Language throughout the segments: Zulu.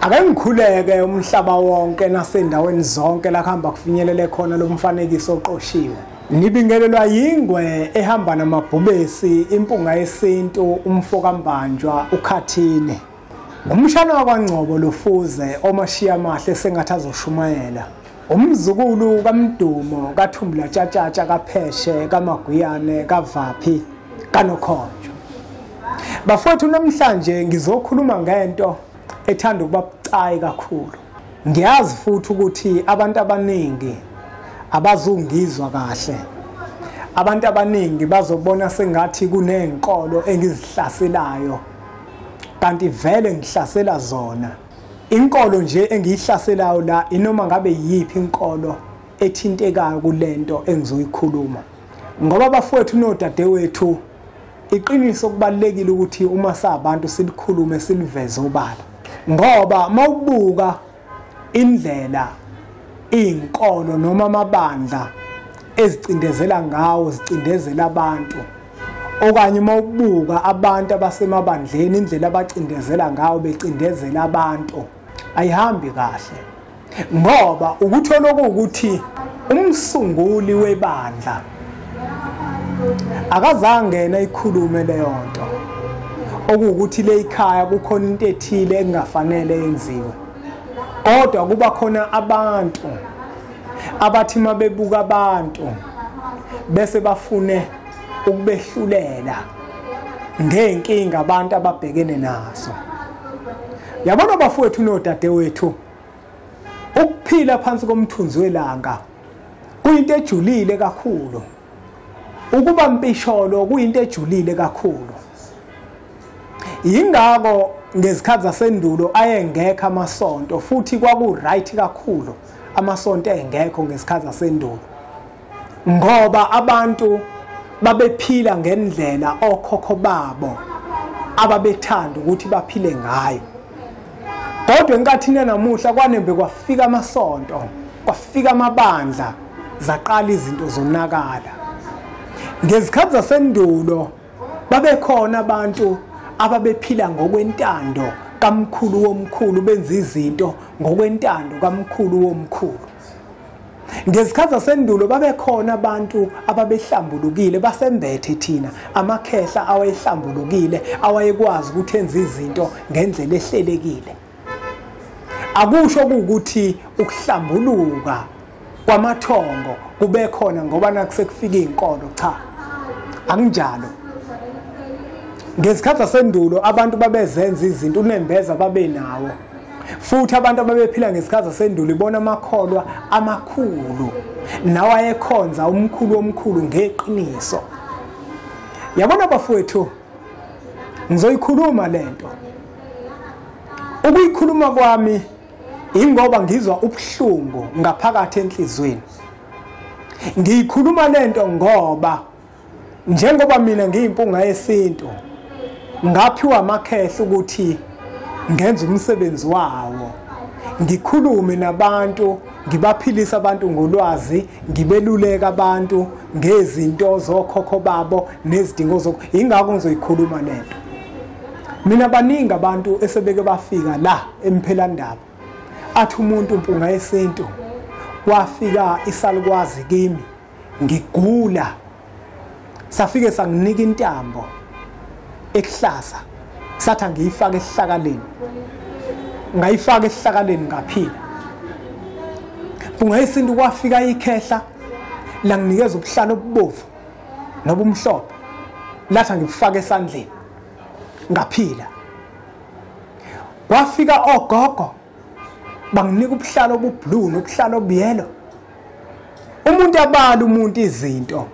Ake ngikhuleke umhlaba wonke nasendaweni zonke la kuhamba kufinyelele khona lo mfanekiso oqoshiwe. Nibingelelwa yingwe ehamba namabhubesi, impunga yesintu, umfokambanjwa uKhathini. Umshana wakwaNgcobo Lufuze omashiya amahle sengathi azoshumayela. Umzukulu kaMdumo kaThumbula Tshatshatsha kaPheshe kaMaguyane kaVaphi kaNokhonjo. Bafowethu, namhlanje ngizokhuluma ngento ethanda ukuba bucayi kakhulu. Ngiyazi futhi ukuthi abantu abaningi abazungizwa kahle. Abantu abaningi bazobona sengathi kunenkolo engizihlaselayo, kanti vele ngihlasela zona. Inkolo nje engiyihlaselayo la inoma ngabe yiphi inkolo ethintekayo kulento engizoyikhuluma. Ngoba bafowethu nodadewethu, iqiniso kubalulekile ukuthi uma sabantu silikhulume siliveze obala. Ngoba mawubuka indlela inkolo noma amabandla ezicindezela ngawo, zicindezela abantu, okanye mawubuka abantu abasemabandleni indlela abacindezela ngawo becindezela abantu, ayihambi kahle. Ngoba ukuthola ukuthi umsunguli webandla akazange yena ikhulume leyo nto, okuwukuthi le ikhaya kukhona into ethile engafanele yenziwe, kodwa kuba khona abantu abathi mabebuka abantu bese bafune ukubehlulela ngeenkinga abantu ababhekene nazo. Yabona bafowethu nodadewethu, ukuphila phansi komthunzi welanga kuyinto ejulile kakhulu. Ukuba mpisholo kuyinto ejulile kakhulu. Yingakho ngezikhathi zasendulo ayengekho amasonto, futhi kwaku right kakhulu amasonto engekho ngezikhathi zasendulo, ngoba abantu babephila ngendlela okhokho babo ababethanda ukuthi baphile ngayo. Kodwa enkathini namuhla kwanembe kwafika amasonto, kwafika amabandla, zaqala izinto zonakala. Ngezikhathi zasendulo babekhona abantu ababephila ngokwentando kamkhulu womkhulu, benza izinto ngokwentando kamkhulu womkhulu. Ngezikhathi zasendulo babekhona abantu ababehlambulukile, basembethe thina amakhehla awayehlambulukile, awayekwazi ukuthi enze izinto ngendlela ehlelekile. Akusho ukuthi ukuhlambuluka kwamathongo kube khona ngoba nakusekufika izinkolo, cha, akunjalo. Ngezikhathi zasendulo abantu babezenza izinto, unembeza babenawo. Futhi abantu ababephila ngesikhathi sasendulo ibona amakholwa amakhulu nawayekhonza umkhulu omkhulu ngeqiniso. Yabona bafowethu, ngizoyikhuluma lento. Ukuyikhuluma kwami ingoba ngizwa ubuhlungu ngaphakathi enhlizweni. Ngiyikhuluma lento ngoba njengoba mina ngiyimpunga yesintu, ngaphiwa amakhehla ukuthi ngenze umsebenzi wawo, ngikhulume nabantu, ngibaphilisa abantu ngolwazi, ngibeluleka abantu ngezinto zokhokho babo nezidingo zokho. Ingakho ngizoyikhuluma lento. Mina baningi abantu esebeke bafika la emphelandaba, athi umuntu mpunga yesintu wafika isalukwazi kimi ngigula, safike sanginika intambo ekuhlaza, sathi angiyifake esihlakaleni, ngayifaka esihlakaleni ngaphila. Mpunga yesintu kwafika ikhehla langinikeza ubuhlalo obubovu nobumhlophe, lathi angibufake esandleni ngaphila. Kwafika ogogo banginika ubuhlalo obublue nobuhlalo obuyelo. Umuntu abala umuntu izinto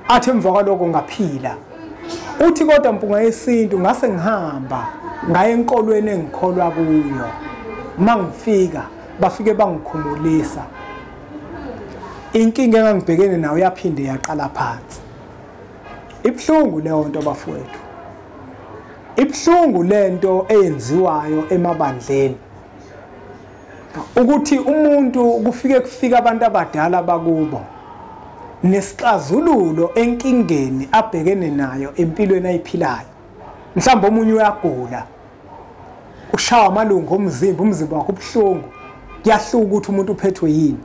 athi emva kwaloko ngaphila. Uthi kodwa mpunga yesintu ngase ngihamba ngaye enkolweni engikholwa kuyo, mangifika bafike bangikhumulisa, inkinga engangibhekene nayo yaphinde yaqala phansi. Ibuhlungu leyo nto bafowethu, ibuhlungu lento eyenziwayo emabandleni, ukuthi umuntu kufike kufika abantu abadala bakubo nesixazululo enkingeni abhekene nayo empilweni ayiphilayo. Mhlawumbe omunye uyagula, Ushawa amalungu omzimba, umzimba wakho ubuhlungu, kuyahluka ukuthi umuntu uphethwe yini.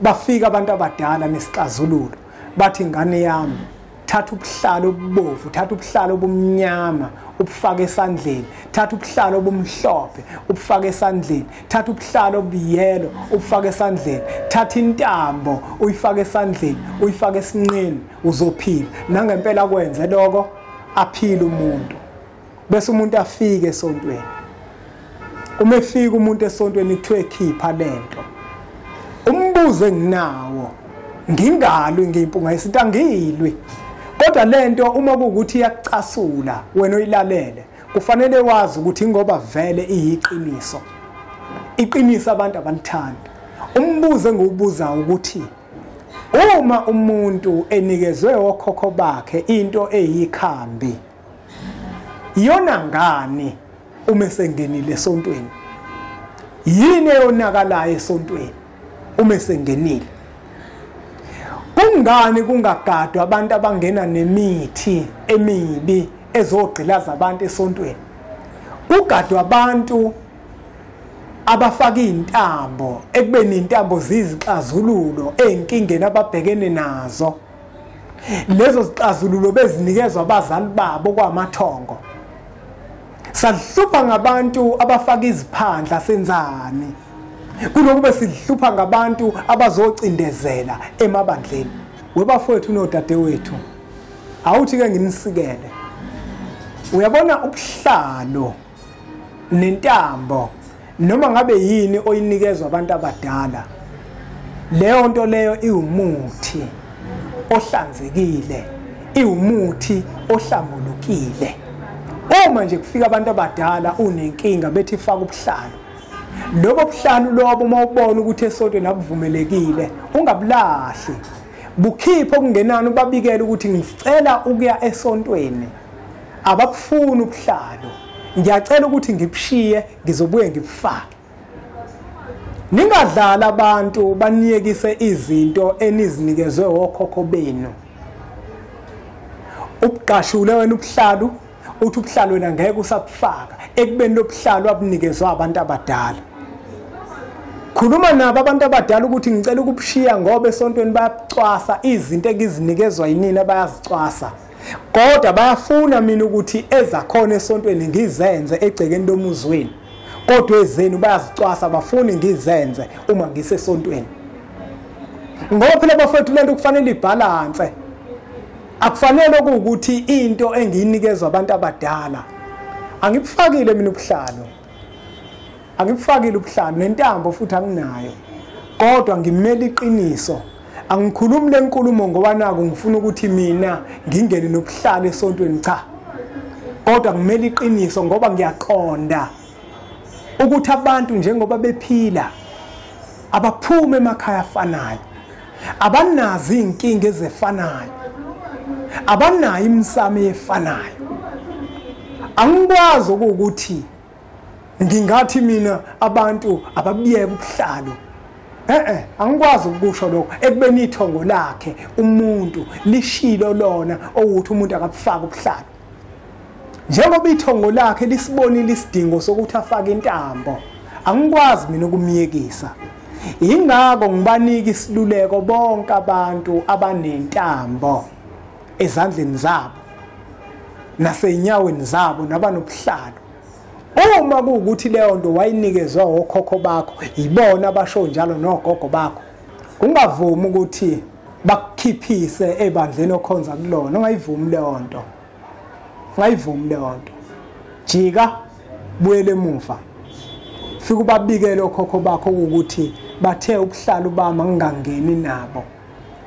Bafika abantu abadala nesixazululo, bathi ingane yami, thatha ubuhlalo obubovu, thatha ubuhlalo obumnyama ubufake esandleni, thatha ubuhlalo obumhlophe ubufake esandleni, thatha ubuhlalo obuyelo ubufake esandleni, thatha intambo uyifake esandleni, uyifake esinqeni, uzophila. Nangempela kwenze lokho, aphile umuntu. Bese umuntu afike esontweni. Uma efika umuntu esontweni kuthiwe khipha lento, umbuzo enginawo, ngingalwi ngiyimpunga yesintu, angilwi, kodwa lento uma kuwukuthi iyakucasula wena oyilalele, kufanele wazi ukuthi ngoba vele iyiqiniso, iqiniso abantu abalithandi. Umbuzo engiwubuza ukuthi uma umuntu enikezwe okhokho bakhe into eyikhambi, iyona ngani uma esengenile esontweni? Yini eyonakalayo esontweni uma esengenile? Kungani kungagadwa abantu abangena nemithi emibi ezogqilaza abantu esontweni? Kugadwa abantu abafaka intambo, ekubeni intambo zizixazululo ey'nkingeni ababhekene nazo. Lezo zixazululo bezinikezwa abazali babo kwamathongo. Sahlupha ngabantu abafaka iziphandla, senzani? Kunokube sihlupha ngabantu abazocindezela emabandleni. Webafowethu nodadewethu, awuthi ke nginisikele. Uyabona ubuhlalo nentambo, noma ngabe yini oyinikezwa abantu abadala, leyo nto leyo iwumuthi ohlanzekile, iwumuthi ohlambulukile. Uma nje kufika abantu abadala unenkinga bethi faka ubuhlalo, lobo buhlalo lobo uma ubona ukuthi esontweni abuvumelekile, ungabulahli, bukhiphe okungenani, ubabikele ukuthi ngicela ukuya esontweni, ababufuni ubuhlalo, ngiyacela ukuthi ngibushiye, ngizobuye ngibufake. Ningadlala abantu baniyekise izinto enizinikezwe okhokho benu. Ubugqashule wena ubuhlalo, uthi ubuhlalo wena ngeke usabufaka, ekubeni lobuhlalo abunikezwa abantu abadala. Khuluma nabo abantu abadala ukuthi ngicela ukubushiya ngoba esontweni bayabucwasa izinto engizinikezwa yinina, bayazicwasa, kodwa bayafuna mina ukuthi ezakhona esontweni ngizenze egcekeni lomuzi wenu, kodwa ezenu bayazicwasa, bafuni ngizenze uma ngisesontweni. Ngoba phela bafowethu lento kufanele ibhalanse. Akufanele ukuthi into engiyinikezwa abantu abadala, angibufakile mina ubuhlalo, angibufakile ubuhlalo nentambo futhi anginayo, kodwa ngimele iqiniso. Angikhulumi lenkulumo ngoba naku ngifuna ukuthi mina ngingene nobuhlalo esontweni, cha, kodwa ngimele iqiniso ngoba ngiyaqonda ukuthi abantu njengoba bephila abaphume emakhaya afanayo, abanazo inkinga ezifanayo, abanayo imisamo efanayo. Angikwazi ukuthi ngingathi mina abantu ababiyeke ubuhlalo. Angikwazi ukusho lokho ekubeni ithongo lakhe umuntu lishilo lona ukuthi umuntu akabufaka ubuhlalo. Njengoba ithongo lakhe lisibonile isidingo sokuthi afake intambo, angikwazi mina ukumyekisa. Ingakho ngibanika isiluleko bonke abantu abanentambo ezandleni zabo nasenyaweni zabo nabanobuhlalo. Uma kuwukuthi leyo nto wayinikezwa okhokho bakho, yibona abasho njalo nogogo bakho, ungavumi ukuthi bakukhiphise ebandleni okhonza kulona. Ungayivumi leyo nto, ungayivumi leyo nto. Jika, buyele emuva, fika ubabikele okhokho bakho ukuthi bathe ubuhlalo bami ngingangeni nabo,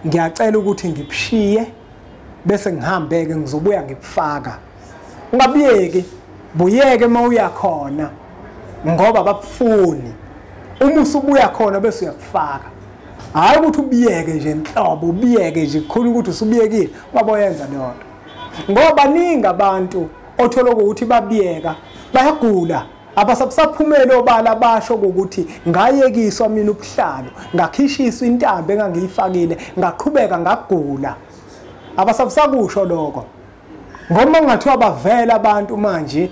ngiyacela ukuthi ngibushiye bese ngihambeke, ngizobuya ngibufaka. Ungabiyeki, buyeke uma uya khona ngoba babufuni. Uma usubuya khona bese uyakufaka, hhayi ukuthi ubiyeke nje nhlobo, ubiyeke nje kukhulu ukuthi usubiyekile, ungaboyenza leyo nto. Ngoba baningi abantu othola ukuthi babiyeka bayagula, abasaphumele obala basho ukuthi ngayekiswa mina ubuhlalo, ngakhishiswa intambo engangiyifakile, ngaqhubeka ngagula. Abasakusho lokho, ngoba ngathiwa bavela abantu manje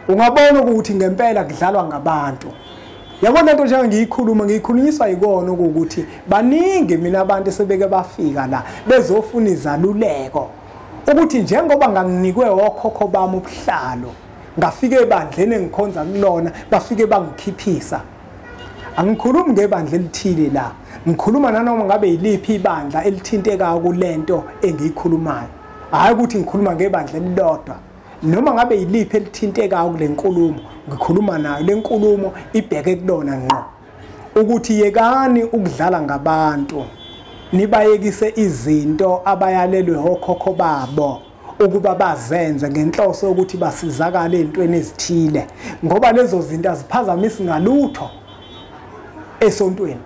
Ungabona ukuthi ngempela kudlalwa ngabantu. Yabona into njengoba ngiyikhuluma ngiyikhulunyiswa yikona ukuthi baningi mina abantu sebeke bafika la bezofuna izaluleko ukuthi njengoba nganginikwe okhokho bami ubuhlalo ngafike ebandleni engikhonza kulona bafike bangikhiphisa. Angikhulumi ngebandla elithile la, ngikhuluma nanoma ngabe yiliphi ibandla elithinteka kulento engiyikhulumayo. Hayi ukuthi ngikhuluma ngebandla elilodwa, noma ngabe yiliphi elithinteka kule nkulumo ngikhuluma nayo, le nkulumo ibheke kulona ngqo ukuthi yekani ukudlala ngabantu, nibayekise izinto abayalelwe okhokho babo ukuba bazenze ngenhloso yokuthi basizakale ezintweni ezithile, ngoba lezo zinto aziphazamisi ngalutho esontweni.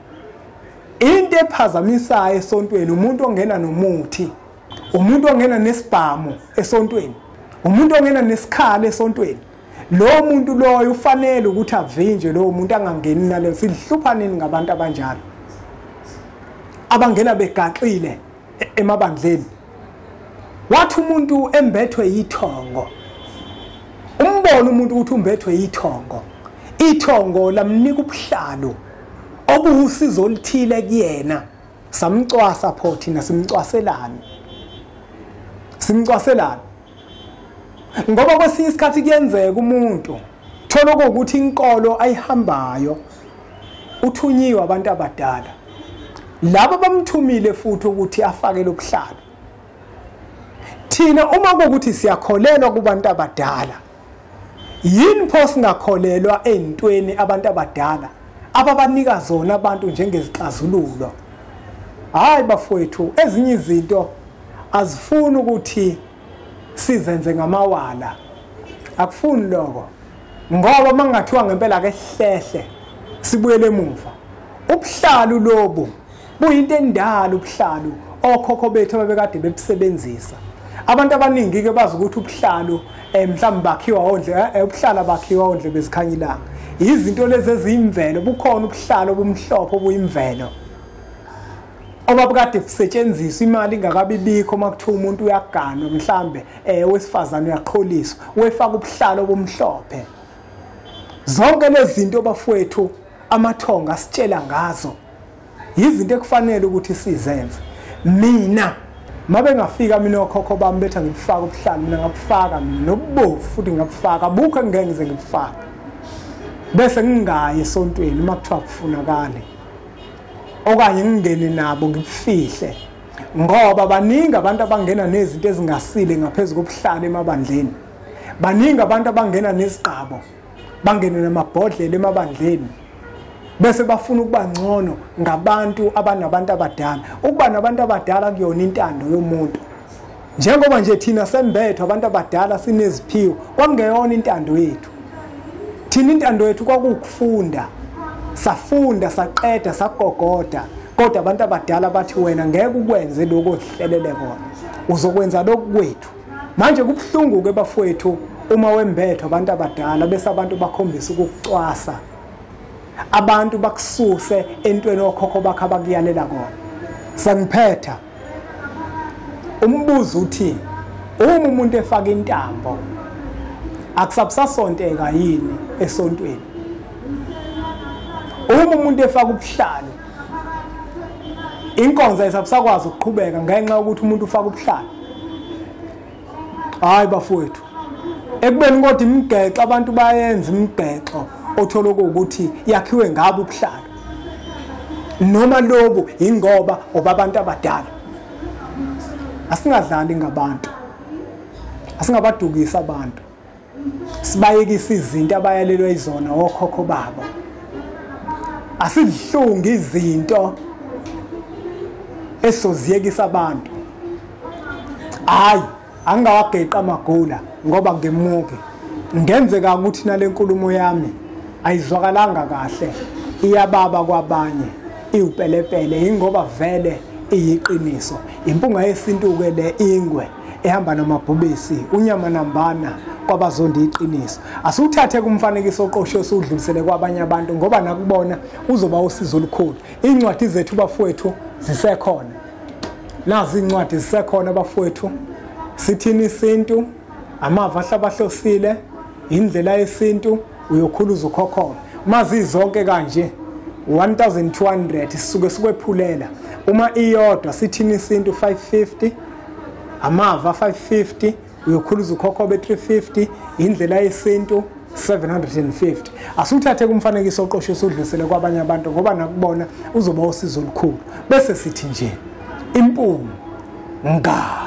Into ephazamisayo esontweni umuntu ongena nomuthi, umuntu ongena nesibhamu esontweni, umuntu ongena nesikhala esontweni. Lo muntu loyo ufanele ukuthi avinje lo muntu angangeni naleyo. Sihlupha nini ngabantu abanjalo abangena begaxile emabandleni? Wathi umuntu embethwe yithongo, umbona umuntu ukuthi umbethwe yithongo, ithongo lamnika ubuhlalo obuwusizo oluthile kuyena. Samcwasa pho thina, simcwaselani? Simcwaselani? Ngoba kwesinye isikhathi kuyenzeka umuntu thola ukuthi inkolo ayihambayo uthunyiwe abantu abadala laba bamthumile futhi ukuthi afake lobuhlalo. Thina uma kuwukuthi siyakholelwa kubantu abadala, yini pho singakholelwa ey'ntweni abantu abadala ababanika zona abantu njengezixazululo? Hayi bafowethu, ezinye izinto azifuni ukuthi sizenze ngamawala, akufuni lokho, ngoba mangathiwa ngempela ke hlehle sibuyele emuva. Ubuhlalu lobu buyinto endala, ubuhlalu okhokho bethu ababekade bebusebenzisa. Abantu abaningi ke bazi ukuthi ubuhlalu mhlawumbe bakhiwa ondle, ubuhlala bakhiwa ondle bezikhanya ilanga. Izinto lezi eziyimvelo, bukhona ubuhlalo obumhlophe obuyimvelo obabukade busetshenziswa imali ingakabi bikho. Makuthiwa umuntu uyaganwa mhlambe wesifazane uyaqholiswa, wefaka ubuhlalo obumhlophe. Zonke lezi zinto bafowethu amathonga asitshela ngazo izinto ekufanele ukuthi sizenze. Mina mabengafika mina okhokho bami betha ngibufaka ubuhlalo, mina ngabufaka mina nobubovu futhi ngabufaka, bukho engeke ngize ngibufake bese ngingayi esontweni uma kuthiwa kufunakale, okanye ngingene nabo ngibufihle, ngoba baningi abantu abangena nezinto ezingasile ngaphezu kobuhlalo emabandleni. Baningi abantu abangena neziqabo, bangene namabhodlela emabandleni, bese bafuna ukuba ngcono ngabantu abanabantu abadala. Ukuba nabantu abadala kuyona intando yomuntu. Njengoba nje thina sembethwa abantu abadala sineziphiwo, kwakungeyona intando yethu. Thina intando yethu kwakukufunda, safunda saqeda sagogoda, kodwa abantu abadala bathi wena ngeke ukwenze lokho ohlelele kona, uzokwenza lokhu kwethu. Manje kubuhlungu ke bafowethu uma wembethwa abantu abadala bese abantu bakhombisa ukukucwasa, abantu bakususe entweni okhokho bakho abakuyalela kona. Sengiphetha umbuzo uthi uma umuntu efaka intambo akusabusasonteka yini esontweni? Uma umuntu efaka ubuhlalo inkonzo ayisabusakwazi ukuqhubeka ngenxa yokuthi umuntu ufaka ubuhlalo? Hayi bafowethu, ekubeni kodwa imigexo abantu bayenza imigexo othola ukuthi yakhiwe ngabo ubuhlalo noma lobu ingoba obabantu abadala. Asingadlali ngabantu, asingabadukisa abantu, sibayekisa izinto abayalelwe izona okhokho babo. Asihlungi izinto esoziyekisa abantu. Hayi, angingawageqa amagula ngoba ngemuke. Ngenzeka ukuthi nale nkulumo yami ayizwakalanga kahle, iyababa kwabanye, iwupelepele, ingoba vele iyiqiniso. Impunga yesintu ke le ingwe ehamba namabhubesi, unyama nambana kwabazondi iqiniso. Asiwuthathe kumfanekiso oqoshiwe usudlulisele kwabanye abantu, ngoba nakubona uzoba usizo olukhulu. Incwadi zethu bafowethu zisekhona, nazi incwadi zisekhona bafowethu. Sithini isintu, amava ahlabahlosile, Indlela yesintu, uyokhuluza ukhokhobe. Mazizonke kanje 1200 sisuke sikwephulela. Uma iyodwa sithini isintu 550, amava 550, uyokhuluza ukhokhobe 350, indlela yesintu 750. Asuthathe kumfanekiso oqoshe usudlulisele kwabanye abantu, ngoba nakubona uzoba usizo olukhulu. Bese sithi nje impunga.